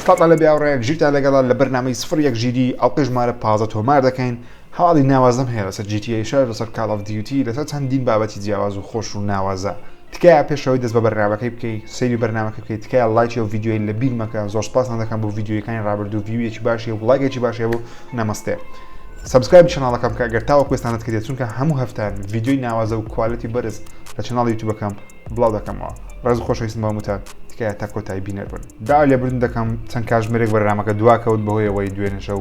سڵاوتان لێبێ هاوڕێیان، ژیرتان لەگەڵە لە بەرنامەی سفر یەک ژیری ئەڵقەی ژمارە 15 تۆمار دەکەین. هەواڵی ناوازەم هەیە لەسەر GTA 6، لەسەر Call of Duty، لەسەر چەندین بابەتی جیاواز و خۆش و ناوازە. تکایە پێش ئەوەی دەست بە بەرنامەکەی بکەی سەیری بەرنامەکە بکەی، تکایە لایکی ئەو ڤیدیۆیەی لەبیر مەکە. زۆر سوپاستان دەکەم بۆ ڤیدیۆیەکانی ڕابردوو، view یەکی باشی هەبوو، لایکێکی باشی هەبوو. نەمەستێ. subscribe ی channel ەکەم بکە ئەگەر تاوەکو ئێستا نەتکردیە، چونکە هەموو هەفتان ڤیدیۆی ناوازە و quality بەرز لە channel ی یوتیوبەکەم بڵاو دەکەمەوە. ڕێز و خۆشەویستم بۆ هەمووتان، تکایە تا کۆتایی بینەر بن. داوای لێبوردن دەکەم چەند کاژمێرێک بەرنامەکە دواکەوت بەهۆی ئەوەی دوێنێ شەو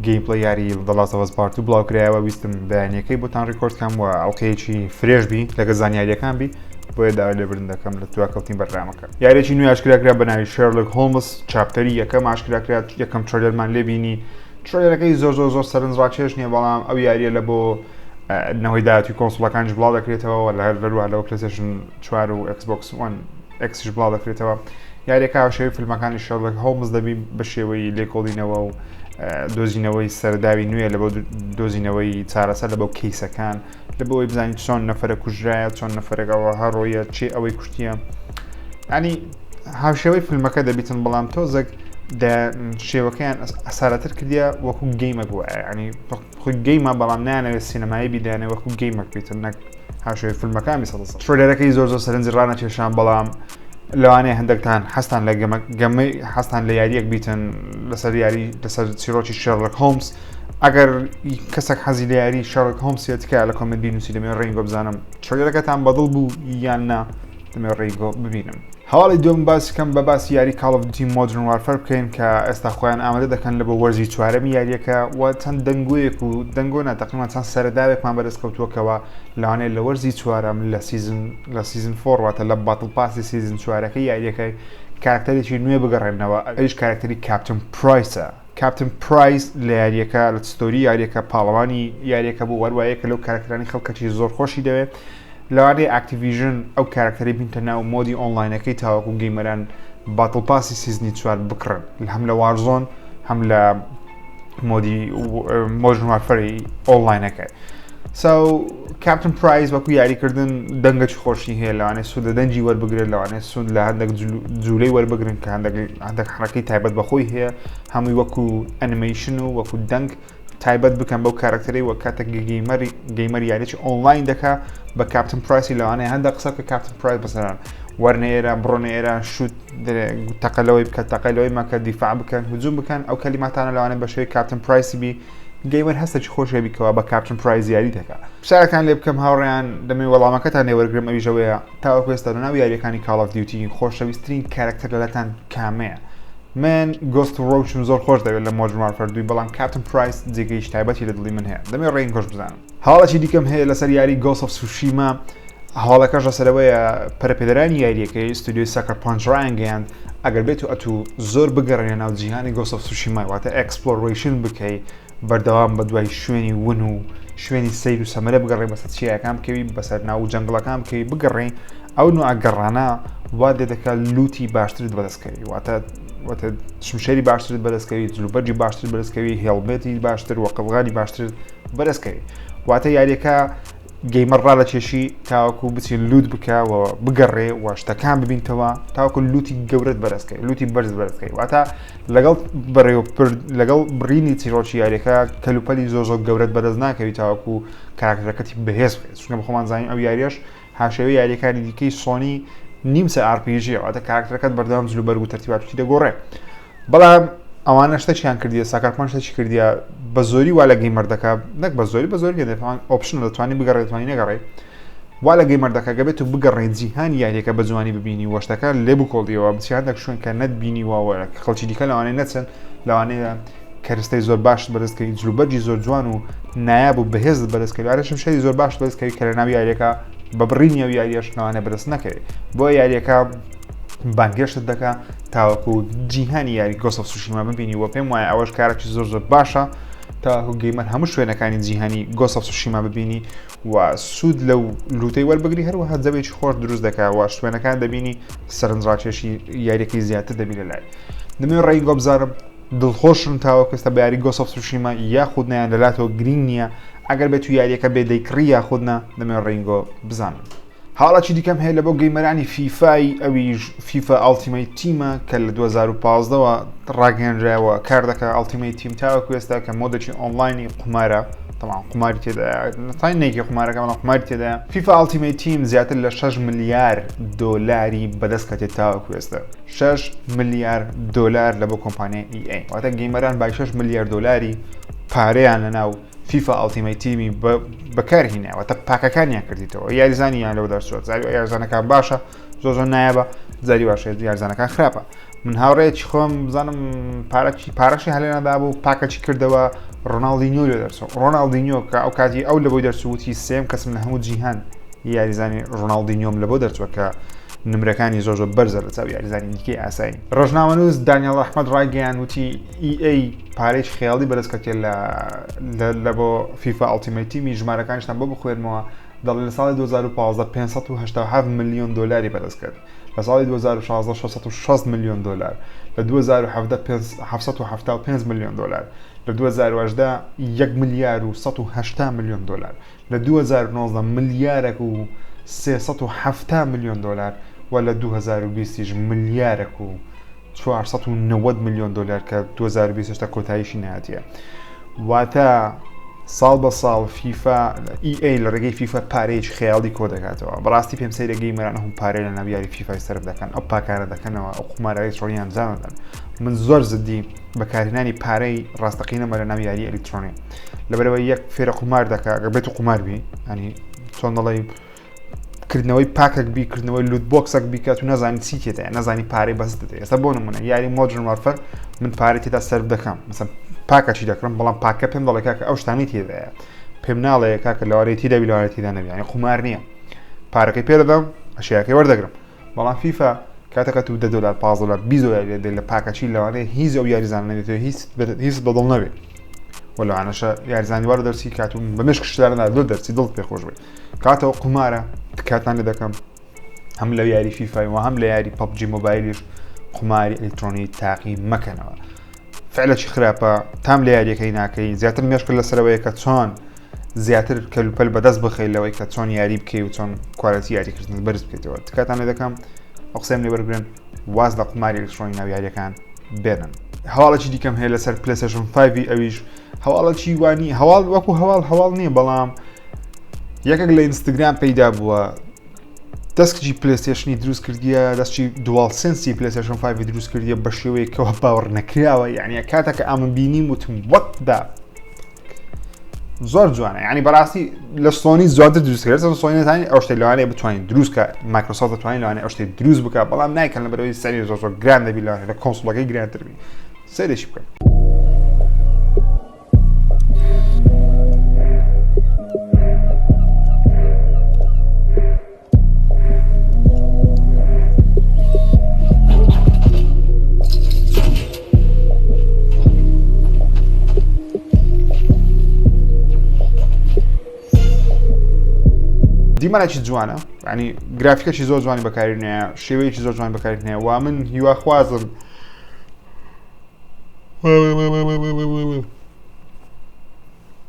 gameplay یاری The Last of Us Part 2 بڵاو کرایەوە، ویستم بەیانیەکەی بۆتان record کەم و ئەڵقەیەکی fresh بی لەگە زانیاریەکان بی، بۆیە داوای لێبوردن دەکەم لە دواکەوتنی بەرنامەکە. یاریەکی نوێ ئاشکرا کرا بە ناوی Sherlock Holmes، chapter ی یەکەم ئاشکرا کرا، یەکەم trailer مان لێ بینی. trailer ەکەی زۆر زۆر زۆر سەرنجڕاکێش نییە، بەڵام ئەو یاریە لە بۆ نەوەی داهاتووی console ەکانیش بڵاو دەکرێتەوە و لە هەروەها لەوە PlayStation 4 و Xbox One X یش بڵاو دەکرێتەوە. یاریەکە هاوشێوەی فیلمەکانی Sherlock Holmes دەبی بە شێوەی لێکۆڵینەوە و دۆزینەوەی سەرداوی نوێ لە بۆ دۆزینەوەی چارەسەر لە بۆ case ەکان، لە بۆ ئەوەی بزانین چۆن نەفرە کوژرایە، چۆن نەفرەکەەوە هەڕۆیە، چی ئەوەی کوشتیە. ینی هاوشێوەی فیلمەکە دەبیتن، بەڵام تۆزێک شێوەکەیان ئەسارەتر کردیە وەکو game ەک وایە. ینی خۆی game ە بەڵام نانەوێت سینەمایی بیدانێ، وەکو game ەک بیتن نەک هاوشێوەی فیلمەکانی سەد سەد. trailer ەکەی زۆر زۆر سەرنجی ڕانەکێشان، بەڵام لەوانەیە هەندێکتان حەستان لە گەمەی حەستان لە یاریەک بیتن لەسەر یاری لەسەر چیرۆکی Sherlock Holmes. ئەگەر کەسێک حەزی لە یاری Sherlock Holmes تکایە لە comment بینوسی، دەمێ ڕێنگۆ بزانم trailer ەکەتان بەدڵ بوو یان نا، دەمێ ڕێگۆ ببینم. هەواڵی دووەم باسی کەم بە باسی یاری Call of Duty Modern Warfare بکەین کە ئێستا خۆیان ئامادە دەکەن لە بۆ وەرزی چوارەمی یاریەکە و چەند دەنگۆیەک و دەنگۆ نا تقریبا چەند سەرەداوێکمان بەدەست کەوتووەکەوە لەوانەیە لە وەرزی چوارەم لە season لە season four واتە لە battle pass ی season چوارەکەی یاریەکەی کارکتەرێکی نوێ بگەڕێنەوە، ئەویش کارکتەری Captain Price ە. Captain Price لە یاریەکە لە story یاریەکە پاڵەوانی یاریەکە بوو، وەروایە کە لەو کارکتەرانی خەڵکەکی زۆر خۆشی دەوێت. لەوانەیە Activision ئەو کارکتەری بینتە ناو mode ی online ەکەی تاوەکو gamer ان battle pass ی season ی چوار بکڕن، هەم لە Warzone هەم لە mode ی Modern Warfare ی online ەکەی. so Captain Price وەکو یاریکردن دەنگەکی خۆشی هەیە، لەوانەیە سوود لە دەنگی وەربگرێت، لەوانەیە سوود لە هەندێک جوولەی وەربگرن کە هەندێک حرەکەی تایبەت بەخۆی هەیە، هەمووی وەکو ئەنیمەیشن و وەکو دەنگ تایبەت بکەن بەو کارکتەرەی. وە کاتێک gamer یاریی ئۆنلاین دەکا بە Captain Price ی لەوانەیە هەندێک قسە کە Captain Price بەسەران وەرنە ئێرە، بڕۆنە ئێرە، shoot تەقەلەوەی بکە، تەقەلەوەی مەکە، دیفاع بکەن، هجوم بکەن، ئەو کەلیماتانە لەوانەیە بە شێوەی Captain Price ی بی. gamer هەستێکی خۆشە بیکەوە بە Captain Price یاری دەکا. پرسیارەکان لێ بکەم هاوڕێیان، دەمێ وەڵامەکەتان لێ وەرگرم، ئەویش ئەوەیە تاوەکو ئێستا لەناو یاریەکانی Call of Duty خۆشەویستترین کارکتەر لەلاتان کامەیە؟ من Ghost Roach م زۆر خۆش دەوێت لە Modern Warfare دوی، بەڵام Captain Price جێگەیش تایبەتی لە دڵی من هەیە، دەمێ ڕێین خۆش بزانم. هەواڵێکی دیکەم هەیە لەسەر یاری Ghost of Tsushima. هەواڵەکەش لەسەرەوەیە پەرەپێدەرانی یاریەکەی ستودیۆی Sucker Punch ڕایانگەیاند ئەگەر بێت و ئەتو زۆر بگەڕێنە ناو جیهانی Ghost of Tsushima، واتە exploration بکەی، بەردەوام بە دوای شوێنی ون و شوێنی سەیر و سەمەرە بگەڕێ، بەسەر چیاکان بکەوی، بەسەر ناو jungle ەکان بکەوی بگەڕێ، ئەو نوع گەڕانە وا لێ دەکات loot ی باشترت بەدەستکەوی، واتە واتە شمشێری باشترت بەدەستکەوی، جلوبەرگی باشتر بەدەستکەوی، helmet ی باشتر و قەڵغانی باشتر بەدەستکەوی. واتە یاریەکە gamer ڕادەکێشی تاوەکو بچی loot بکە و بگەڕێ و شتەکان ببینتەوە تاوەکو loot ی گەورەت بەرزکەی، loot ی بەرز بەرزکەی. واتە لەگەڵ بەڕێوە لەگەڵ بڕینی چیرۆکی یاریەکە کەلوپەلی زۆر زۆر گەورەت بەدەست ناکەوی تاوەکو کارکتەرەکەتی بەهێز بکەیت، چونکە بەخۆمان زانین ئەو یاریەش هاشێوەی یاریەکانی دیکەی سۆنی نیمچە RPG، واتە کارکتەرەکەت بەردەوام جلوبەرگ و تەرتیباتی دەگۆڕێ. بەڵام ئەوانە شتێکیان کردیە، Sucker Punch شتێکی کردیە بە زۆری وا لە gamer دەکا، نەک بە زۆری، بە زۆری نەدەتوان option دەتوانی بگەڕێ دەتوانی نەگەڕێ، وا لە gamer دەکا گەبێت و بگەڕێ جیهانی یاریەکە بە جوانی ببینی و شتەکان لێ بکۆڵیەوە، بچی هەندێک شوێن کە نەتبینیوە و خەڵکی دیکە لەوانەیە نەچن، لەوانەیە کەرستەی زۆر باشت بەدەستکەوی، جلوبەرگی زۆر جوان و نایاب و بەهێزت بەدەستکەوی، لەوانەیە شمشێری زۆر باشت بەدەستکەوی کە لە ناو یاریەکە بە بڕینی ئەو یاریەش لەوانەیە بەدەست نەکەوی. بۆ یاریەکە بانگێشتت دەکا تاوەکو جیهانی یاری Ghost of Tsushima ببینی و پێم وایە ئەوەش کارێکی زۆر زۆر باشە تاوەکو gamer هەموو شوێنەکانی جیهانی Ghost of Tsushima ببینی و سوود لەو loot ەی وەربگری. هەروەها جەوێکی خۆش دروست دەکا و شوێنەکان دەبینی، سەرنجڕاکێشی یاریەکەی زیاتر دەبی لە لای. دەمەوێت ڕێی گۆ بزانم دڵخۆشن تاوەکو ئێستا بە یاری Ghost of Tsushima یاخود نیان، لەلاتەوە گرینگ نییە ئەگەر بێت و یاریەکە بێ دەیکڕی یاخود نا، دەمەوێت ڕێنگۆ بزانم. هەواڵێکی دیکەم هەیە لە بۆ gamer انی فیفای ئەویش فیفا Ultimate Team ە کە لە 2015ەوە ڕاگەیەنراوە کار دەکە Ultimate Team تاوەکو ئێستا کە mode ێکی ئۆنلاینی قومارە طبعا قوماری تێدایە نتای نێکی قومارەکە بەڵام قوماری تێدایە فیفا Ultimate Team زیاتر لە 6 ملیار دۆلاری بەدەست کەتێت تاوەکو ئێستا 6 ملیار دۆلار لە بۆ کۆمپانیای EA واتە gamer ان بای 6 ملیار دۆلاری پارەیان لەناو فیفا Ultimate Team ی بەکارهیناوە واتە pack ەکانیان کردیتەوە یاریزانیان لەو دەرچوە زاری یارزانەکان باشە زۆر زۆر نایابە زاری باشە یارزانەکان خراپە من هاوڕێکی خۆم بزانم پارەکی پارەشی هەلێنەدا بوو pack ەکی کردەوە ڕۆناڵدینیۆ لێ دەرچوو ڕۆناڵدینیۆ کە ئەو کاتی ئەو لە بۆی دەرچووتی سێم کەسم لە هەموو جیهان یاریزانی ڕۆناڵدینیۆم لە بۆ دەرچوە کە نمرەکانی زۆر زۆر بەرزە لە چاو یاریزانی دیکەی ئاسایی ڕۆژنامەنووس دانیال ئەحمەد ڕایگەیان وتی EA پارەی خەیاڵی بەرز کەتێ لە لە بۆ فیفا Ultimate Team ی ژمارەکانیشتان بۆ بخوێنمەوە دەڵێ لە ساڵی 2015 587 ملیۆن دۆلاری بەدەست کرد لە ساڵی 2016 660 ملیۆن دۆلار لە 2017 775 ملیۆن دۆلار لە 2018 1 ملیار و 180 ملیۆن دۆلار لە 2019 ملیارێک و 370 ملیۆن دۆلار و لە 2020 یش ملیارێک و 490 ملیۆن دۆلار کە 2020 هێشتا کۆتاییشی نهاتیە واتە ساڵ بە ساڵ فیفا EA لە ڕێگەی فیفا پارەیەکی خەیاڵی کۆ دەکاتەوە بەڕاستی پێم سەیرە gamer ان هەم پارەی لە ناو یاری فیفای سەرف دەکەن ئەو pack انە دەکەنەوە ئەو قومارەی چۆڵیان ئەنجام دەدەن من زۆر زدی بەکارهێنانی پارەی ڕاستەقینەمە لە ناو یاری ئەلیکترۆنی لەبەرەوەی یەک فێرە قومار دەکا گەر بێت و قومار بی ینی چۆن دەڵێ کردنەوەی pack ەک بی کردنەوەی loot box ەک بیکات و نەزانی چی تێدایە نەزانی پارەی بەس دەدەی ئێستا بۆ نمونە یاری Modern Warfare من پارەی تێدا سەرف دەکەم مەسەن pack ەکی دەکڕم بەڵام pack ە پێم دەڵێ کاکە ئەو شتانەی تێدایە پێم ناڵێ کاکە لەوانەیە تێدا بی لەوانەیە تێدا نەبی یانی قومار نییە پارەکەی پێ دەدەم ئەشیاکەی وەردەگرم بەڵام فیفا کاتەکە تو 10 دلار 15 دلار 20 دلار لێ لە pack ەچی لەوانەیە هیچ ئەو یاریزانە نەبێت هیچ هیچ بەدڵ نەبێت وە لەوانەشە یاریزانی وارە دەرسی کات و بە مشک شتارە دڵ دەرسی دڵ پێخۆش بێت کاتەوە قومارە تکاتان لێ دەکەم هەم لە یاری فیفای و هەم لە یاری PUBG Mobile یش قوماری ئەلیکترۆنی تاقی مەکەنەوە فعلەکی خراپە تام لە یاریەکەی ناکەی زیاتر مێشکە لەسەرەوەیە کە چۆن زیاتر کەلوپەل بەدەست بخەی لەوەی کە چۆن یاری بکەی و چۆن quality یاریکردن بەرز بکەیتەوە تکاتان لێ دەکەم ئەو قسەم لێ وەرگن واز لە قوماری ئەلیکترۆنی ناو یاریەکان بێنن هەواڵێکی دیکەم هەیە لەسەر PlayStation 5 ئەویش هەواڵەکی وانی هەواڵ وەکو هەواڵ هەواڵ نییە بەڵام یەکێک لە ئینستاگرام پەیدا بووە دەستکی PlayStation ی دروست کردیە دەستی DualSense ی PlayStation 5 دروست کردیە بە شێوەیەکەوە باوەڕ نەکراوە یعنی کاتەکە ئەمن بینیم وتم what the زۆر جوانە ینی بەڕاستی لە سۆنی زیاتر دروست کرد سۆنی نەتانی ئەو شتێک لەوانەیە بتوانین دروست کە مایکرۆسۆفت دەتوانین لەوانەیە ئەو شتێک دروست بکە بەڵام نایکەن لە بەرەوەی سەری زۆر زۆر گران دەبی لەوانەیە لە console ەکەی گرانتر بی سەیرێکی بکەن. دیمەنێکی جوانە ینی گرافیکەکی زۆر جوانی بەکارینەیە شێوەیەکی زۆر جوان بەکارینەیە و من هیواخوازم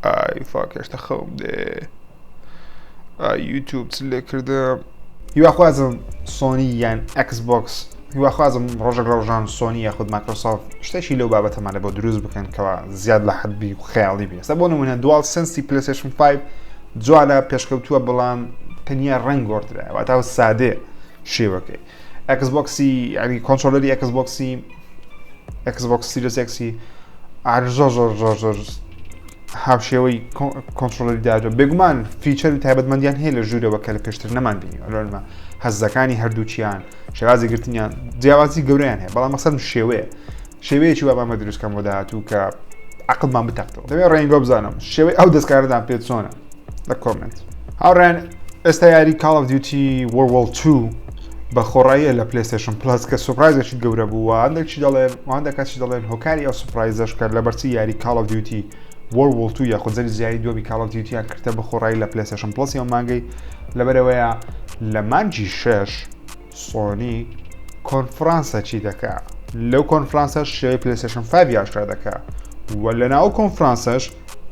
ئای fuck هێشتا خەوم دێ یوتیوب چ لێ کردم هیواخوازم سۆنی یان ئەکس بۆکس هیواخوازم ڕۆژێک لە ڕۆژان سۆنی یاخود مایکرۆسۆفت شتێکی لەو بابەتەمان لە بۆ دروست بکەن کەوا زیاد لە حەدبی و خەیاڵی بێ ئێستا بۆ نمونە DualSense ی PlayStation 5 جوانە پێشکەوتووە بەڵام تەنیا ڕەنگ گۆڕدرایە واتا سادێ شێوەکەی ئەکس بۆکسی ینی controller ی ئەکس بۆکسی ئەکس بۆکس Series X ی ئار زۆر زۆر زۆر زۆر هاوشێوەی controller ی داجۆ بێگومان feature و تایبەتمەندیان هەیە لە ژوورەوە کە لە پێشتر نەمان بینی ئەلۆنمە هەزەکانی هەردووچیان شێوازی گرتنیان جیاوازی گەورەیان هەیە بەڵام مەسەر شێوەیە شێوەیەکی وابامە دروستکەم بۆ داهاتوو کە عقلمان بتەقتەوە دەبێت ڕێنگۆ بزانم شێوەی ئەو دەستکارەدان پێ چۆنە لە comment هاوڕێن ئێستا یاری Call of Duty World War 2 بە خۆڕاییە لە PlayStation Plus کە surprise ێکی گەورە بوو و هەندێکی دەڵێن و هەندێک کەسی دەڵێن هۆکاری ئەو surprise ەش کە لەبەرچی یاری Call of Duty World War 2 یاخود جەری زیاری دووەمی Call of Duty یان کردە بە خۆڕایی لە PlayStation Plus ی ئەو مانگەی لەبەرەوەیە لە مانگی شەش سۆنی کۆنفرانسە چی دەکا لەو کۆنفرانسە شێوەی PlayStation 5 ئاشکرا دەکا و لە ناو کۆنفرانسەش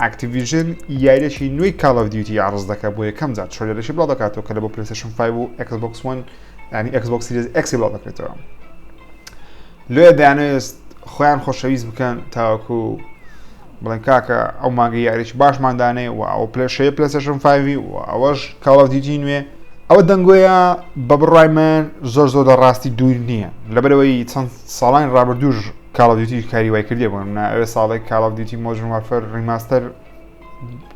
Activision یاریەکی نوێی Call of Duty عەرز دەکات بۆ یەکەم جار trailer ەشی بڵاو دەکاتەوە کە لە بۆ PlayStation 5 و Xbox One ینی Xbox Series X ی بڵاو دەکرێتەوە. لۆیە دەیانەوێت خۆیان خۆشەویست بکەن تاوەکو بڵێن کاکە ئەو مانگە یاریی باشمان دانێ و ئەو پلێشەیە PlayStation 5 و ئەوەش Call of Duty نوێ ئەوە دەنگۆیە بە بڕای من زۆر زۆر لە ڕاستی دوور نییە لەبەرەوەی چەند ساڵانی ڕابردووش Call of Duty کاری وای کردی بۆ منە ئەوێ ساڵێک Call of Duty Modern Warfare Remaster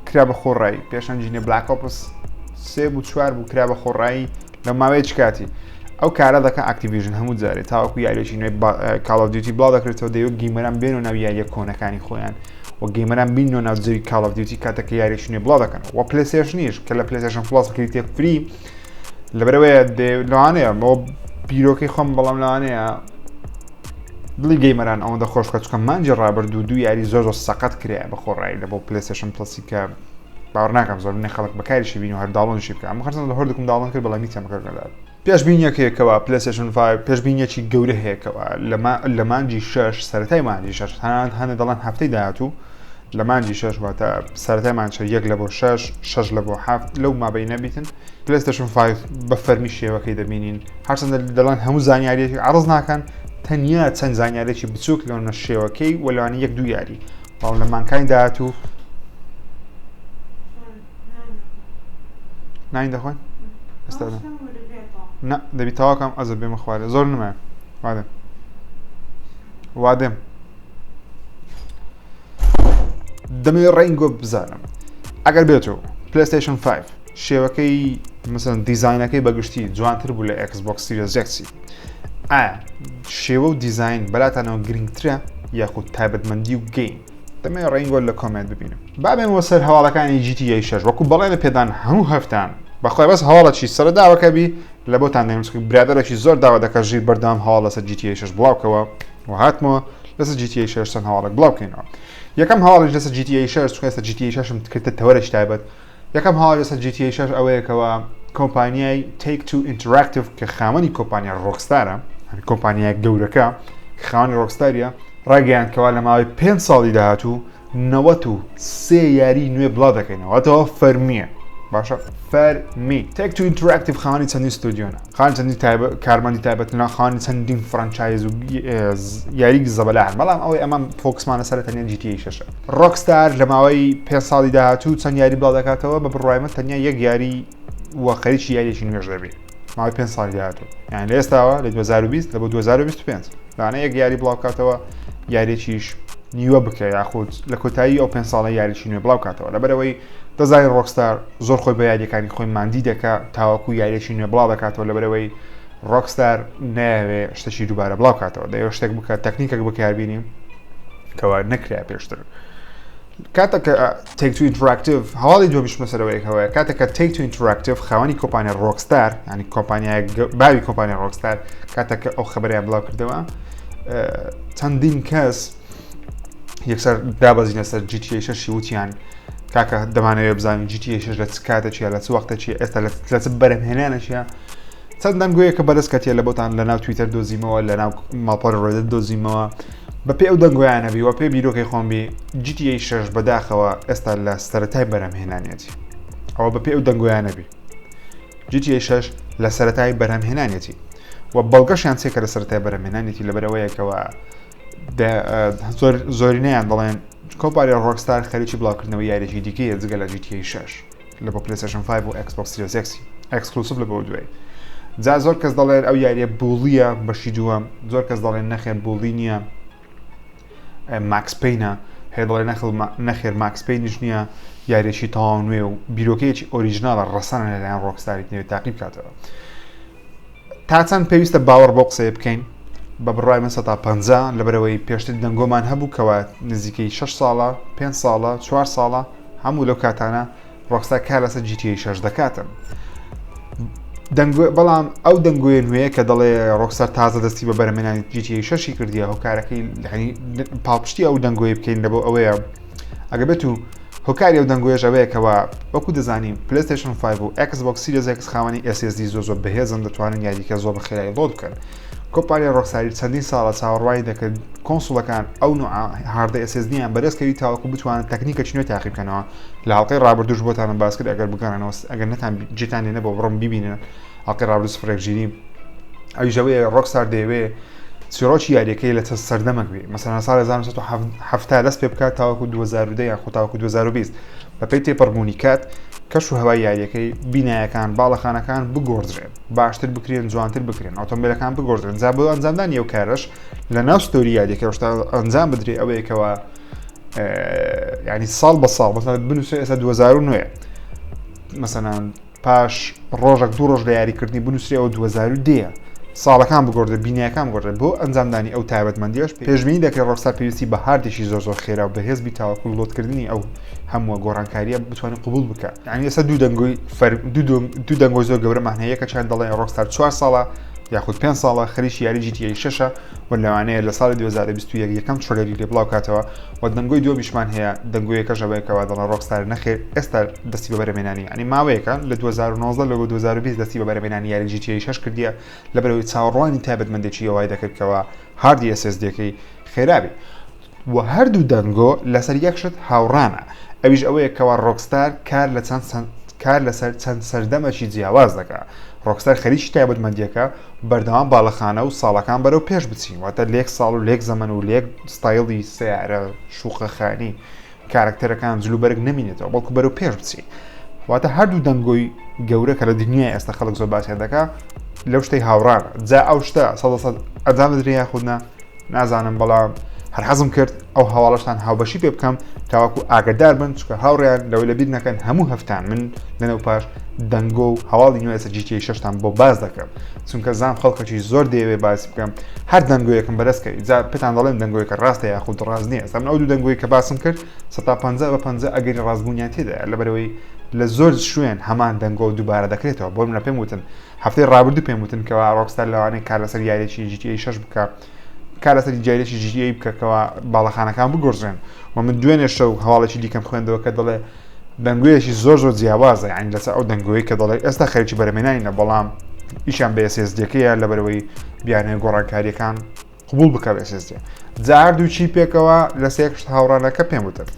کرا بە خۆڕایی پێشەنجینە Black Ops سێ بوو چوار بوو کرا بە خۆڕایی لە ماوەی چ کاتی ئەو کارە دەکە Activision هەموو جارێ تاوەکو یاریێکی نوێ Call of Duty بڵاو دەکرێتەوە دەیەوە gamer ان بێن و ناو یاریە کۆنەکانی خۆیان و gamer ان بینەوە ناو جەوی Call of Duty کاتێک یاریێکی نوێ بڵاو دەکەن و PlayStation یش کە لە PlayStation Plus بکریتێ free لەبەرەوەیە لەوانەیە بۆ بیرۆکەی خۆم بەڵام لەوانەیە دڵی gamer ان ئەوەندە خۆش بکە چونکە مانگی ڕابردوو دوو یاری زۆر زۆر سەقەت کرایە بە خۆڕایی لە بۆ PlayStation Plus ی کە باوەڕ ناکەم زۆر منی خەڵک بەکاریشی بین و هەر download شی بکە ئەمە خەرزان لە هەردووکم download کرد بەڵام هیچیان بەکار نەدات پێشبینیەکەیە کەوا PlayStation 5 پێشبینیەکی گەورە هەیە کەوا لە مانگی شەش سەرەتای مانگی شەش تەنانەت هەنە دەڵێن هەفتەی داهاتوو لە مانگی شەش واتە سەرەتای مانگ شەش یەک لە بۆ شەش شەش لە بۆ حەفت لەو مابینە بیتن PlayStation 5 بە فەرمی شێوەکەی دەبینین هەرچەندە دەڵێن هەموو زانیاریەکی عەرز ناکەن تەنیا چەند زانیارێکی بچووک لەونە شێوەکەی و لەوانە یەک دوو یاری بەڵام لە مانکانی داهاتوو نانی دەخۆین ئێستا نا دەبی تەواکەم ئەزە بێمە خوارێ زۆر نمایە وادێم وادێم دەمەوێت ڕەنگۆ بزانم ئەگەر بێت و PlayStation 5 شێوەکەی مثلەن دیزاینەکەی بەگشتی جوانتر بوو لە Xbox Series X ی ئایا شێوە و دیزین بەلاتانەوە گرنگترە یاخود تایبەتمەندی و game؟ دەمەوێت ڕەنگۆ لە comment ببینم. با بێمەوە سەر هەواڵەکانی GTA 6 وەکو بەڵێنە پێدان هەموو هەفتان بەخوای بەس هەواڵە چی سەرە داوەکە بی لە بۆتان دێنم چونکە برادەرێکی زۆر داوا دەکات ژیر بەردەوام هەواڵ لەسەر GTA 6 بڵاوکەوە و هاتمەوە لەسەر GTA 6 چەند هەواڵێک بڵاو بکەینەوە یەکەم هەواڵیش لەسەر GTA 6 چونکە ئێستا GTA 6 کردە تەوەرێکی تایبەت یەکەم هەواڵ لەسەر GTA 6 ئەوەیە کەوا کۆمپانیای Take Two Interactive کە خاوەنی کۆمپانیا Rockstar ە کۆمپانیای گەورەکە خاوەنی Rockstar ە ڕایگەیاند کەوا لە ماوەی پێنج ساڵی داهاتوو 93 یاری نوێ بڵاو دەکەینەوە ئەوە فەرمیە باشە فەرمی Take Two Interactive خاوەنی چەندین ستۆدیۆنە خاوەنی چەندین کارمەندی تایبەتن خاوەنی چەندین franchise و یاری زەبەلاحن بەڵام ئەوەی ئەمە focus مان لەسەر تەنیا GTA 6 Rockstar لە ماوەی پێ ساڵی داهاتوو چەند یاری بڵاو دەکاتەوە بە بڕوای من تەنیا یەک یاری و خەریکی یاریێکی نوێژ دەبێت ماوەی پێ ساڵی داهاتوو یان لە ئێستاوە لە 2020 لە بۆ 2025 لەوانە یەک یاری بڵاو کاتەوە یاریێکیش نیوە بکە یاخود لە کۆتایی ئەو پێ ساڵە یاریی نوێ بڵاو کاتەوە لەبەرەوەی دەزانین Rockstar زۆر خۆی بە یاریەکانی خۆی ماندی دەکا تاوەکو یاریێکی نوێ بڵاو دەکاتەوە لەبەرەوەی Rockstar نایەوێ شتێکی دووبارە بڵاو کاتەوە دەیەوێ شتێک بکات تەکنیکێک بەکاربینی کەوا نەکرا پێشتر کاتێک کە Take-Two Interactive هەواڵی دووەمیش مەسەرەوەیەک هەوەیە کاتێک کە Take-Two Interactive خاوەنی کۆمپانیا Rockstar ینی کۆمپانیای باوی کۆمپانیا Rockstar کاتێک کە ئەو خبریان بڵاو کردەوە چەندین کەس یەکسەر دابەزینە سەر GTA 6 وتیان کاکە دەمانەوێت بزانین GTA 6 لە چ کاتێکیە لە چ وەختێکی ئێستا لە چ بەرهەمهێنانێکیە چەند دەنگۆیەکە بەرز کەتیە لە بۆتان لە ناو تویتەر دۆزیمەوە لە ناو ماڵپەڕی Reddit دۆزیمەوە بەپێ ئەو دەنگۆیانە بی وە پێ بیرۆکەی خۆم بی GTA 6 بەداخەوە ئێستا لە سەرەتای بەرهەمهێنانیەتی ئەوە بەپێ ئەو دەنگۆیانە بی GTA 6 لە سەرەتای بەرهەمهێنانیەتی و بەڵگەشیان چێکە لە سەرەتای بەرهەمهێنانیەتی لەبەرەوەیەکەوە زۆر زۆرینەیان دەڵێن کۆمپانیا Rockstar خەریکی بڵاوکردنەوەی یاریێکی دیکەیە جگە لە GTA 6 لە بۆ PlayStation 5 و Xbox Series X exclusive لە بۆ دوای جا زۆر کەس دەڵێن ئەو یاریە Bully یە بەشی دووەم زۆر کەس دەڵێن نەخێر Bully نییە Max Payne ە هەیە دەڵێ نەخێر Max Payne یش نییە یاریێکی تەواو نوێ و بیرۆکەیەکی original ە ڕەسەنە لەلایەن Rockstar ی نوێ تاقی بکاتەوە تا چەند پێویستە باوەڕ بۆ قسەیە بکەین؟ بە بڕوای من سەتا 50 لەبەرەوەی پێشتر دەنگۆمان هەبوو کەوا نزیکەی 6 ساڵە 5 ساڵە 4 ساڵە هەموو لەو کاتانە Rockstar کار لەسەر GTA 6 دەکاتن دەنگۆ بەڵام ئەو دەنگۆیە نوێیە کە دەڵێ Rockstar تازە دەستی بە بەرەمێنانی GTA 6 کردیە هۆکارەکەی پاڵپشتی ئەو دەنگۆی بکەین لە بۆ ئەوەیە ئەگە بێت و هۆکاری ئەو دەنگۆیەش ئەوەیە کەوا وەکو دەزانین PlayStation 5 و Xbox Series X خاوەنی SSD زۆر زۆر بەهێزن دەتوانن یاریکە زۆر بە خێرایی load بکەن. کۆمپانیای ڕۆکستاری چەندین ساڵە چاوەڕوانی دەکرد console ەکان ئەو نوعە hard ە SSD یان بەدەست کەوی تاوەکو بتوانن تەکنیکەکی نوێ تاقی بکەنەوە. لە هەڵقەی ڕابردووش بۆتانم باس کرد ئەگەر بگەڕێنەوە ئەگەر نەتان جێتان لێ نەبوو بڕۆن بیبینن ئەڵقەی ڕابردوو سفرێک ژیری ئەویش ئەوەیە ڕۆکستار دەیەوێ چیرۆکی یاریەکەی لە چەند سەردەمەک بێ مەسەلەن ساڵی 1970 دەست پێ بکات تاوەکو 2010 یاخود تاوەکو 2020 بەپێی تێپەڕبوونی کات کەش و هەوای یاریەکەی بینایەکان باڵەخانەکان بگۆڕدرێن باشتر بکرێن جوانتر بکرێن ئۆتۆمبیلەکان بگۆڕدرێن جا بۆ ئەنجامدانی ئەو کارەش لە ناو story یاریەکە شتا ئەنجام بدرێ ئەوەیەکەوە ینی ساڵ بە ساڵ مەسەلەن بنووسێ ئێستا 2009 مەسەلەن پاش ڕۆژێک دوو ڕۆژ لە یاریکردنی بنووسرێەوە 2010 ساڵەکان بگۆڕدرێ بینایەکان بگۆڕدرێ بۆ ئەنجامدانی ئەو تایبەتمەندیەش پێشبینی دەکرێت ڕۆکستار پێویستی بە hard ێکی زۆر زۆر خێرا و بەهێز بی تاوەکو load کردنی ئەو هەمووە گۆڕانکاریە بتوانێت قبول بکات یعنی ئێستا دوو دەنگۆی فەر دوو دەنگۆی زۆر گەورەمان هەیە یەکەچیان دەڵێن ڕۆکستار چوار ساڵە یاخود پێنج ساڵە خەریکی یاری GTA شەشە و لەوانەیە لە ساڵی 2021 یەکەم trailer ی لێ بڵاو کاتەوە و دەنگۆی دووەمیشمان هەیە دەنگۆیەکەش ئەوەیە کەوا دەڵێن ڕۆکستار نەخێر ئێستا دەستی بە بەرهەمهێنانی یعنی ماوەیەکە لە 2019 لە 2020 دەستی بە بەرهەمهێنانی یاری GTA 6 کردیە لەبەرئەوەی چاوەڕوانی تایبەتمەندێکی ئەوای دەکرد کەوا hard ی SSD ەکەی خێرا بێ و هەردوو دەنگۆ لەسەر یەک شت هاوڕانە ئەویش ئەوەیە کەوا ڕۆکستار کار لە چەند کار لەسەر چەند سەردەمەکی جیاواز دەکا ڕۆکستار خەریکی تایبەتمەندیەکە بەردەوام باڵەخانە و ساڵەکان بەرەو پێش بچین واتە لێک ساڵ و لێک زەمەن و لێک ستایڵی سیارە شوقەخانی کارکتەرەکان جلوبەرگ نەمینێتەوە بەڵکو بەرەو پێش بچین واتە هەردوو دەنگۆی گەورە کە لە دنیای ئێستا خەڵک زۆر باسیان دەکا لەو شتەی هاوڕانە جا ئەو شتە سەد سەد ئەنجام دەدرێ یاخود نا نازانم بەڵام هەر حەزم کرد ئەو هەواڵەشتان هاوبەشی پێ بکەم تاوەکو ئاگدار بن چکە هاوڕیان لەوەی لەبیر نەکەن هەموو هەفتان من لەنەو پاش دەنگۆ و هەواڵی نوێ لەسەر GTA شەشتان بۆ باس دەکەم چونکە زام خەڵکەکی زۆر دەیەوێ باسی بکەم هەر دەنگۆیەکم بەرەست کەوی جا پێتان دەڵێم دەنگۆیەکە ڕاستە یاخود ڕاست نییە ئێستا من ئەو دوو دەنگۆی کە باسم کرد سەتا پەنجا بە پەنجا ئەگەری ڕاستبوونیان تێدایە لەبەرەوەی لە زۆر شوێن هەمان دەنگۆ دووبارە دەکرێتەوە بۆ منە پێم وتن هەفتەی ڕابردوو پێم وتن کەوا ڕۆکستار لەوانەیە کار لەسەر یاریی GTA 6 بکە کار لەسەر یاریی GTA بکە کەوا باڵەخانەکان بگۆڕدرێن و من دوێنێ شەو هەواڵێکی دیکەم خوێندەوە کە دەڵێ دەنگۆیەکی زۆر زۆر جیاوازە یعنی لەسەر ئەو دەنگۆی کە دەڵێ ئێستا خەریکی بەرەمێنانی بەڵام ئیشیان بە SSD ەکەیە لەبەرەوەی بیانێ گۆڕانکاریەکان قبول بکە بە SSD جا هەردووکی پێکەوە لە سێکشت هاوڕانەکە پێم وتن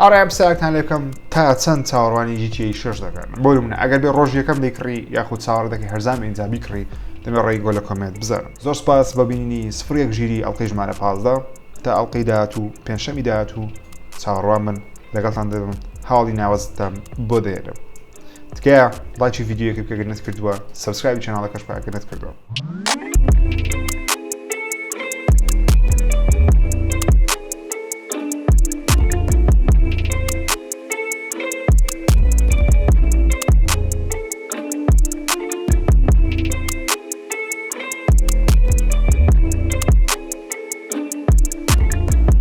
هاوڕێیان پرسیارتان لێ بکەم تا چەند چاوەڕوانی GTA 6 دەکەن بۆ نمونە ئەگەر بێ ڕۆژ یەکەم دەیکڕی یاخود چاوەڕێ دەکەی هەرزان ئینجا بیکڕی دەمێ ڕێی گۆ لە comment بزانم زۆر سپاس بە بینینی سفر یەک ژیری ئەڵقەی ژمارە 15 تا ئەڵقەی داهاتوو پێنجشەمی داهاتوو چاوەڕوان من لەگەڵتان دەبم هەواڵی ناوەزتان بۆ دەێنم تکایە ڵایکی ڤیدیۆیەکە بکە گەر نەتکردووە subscribe ی channel ەکەش بکە گەر نەتکردووە.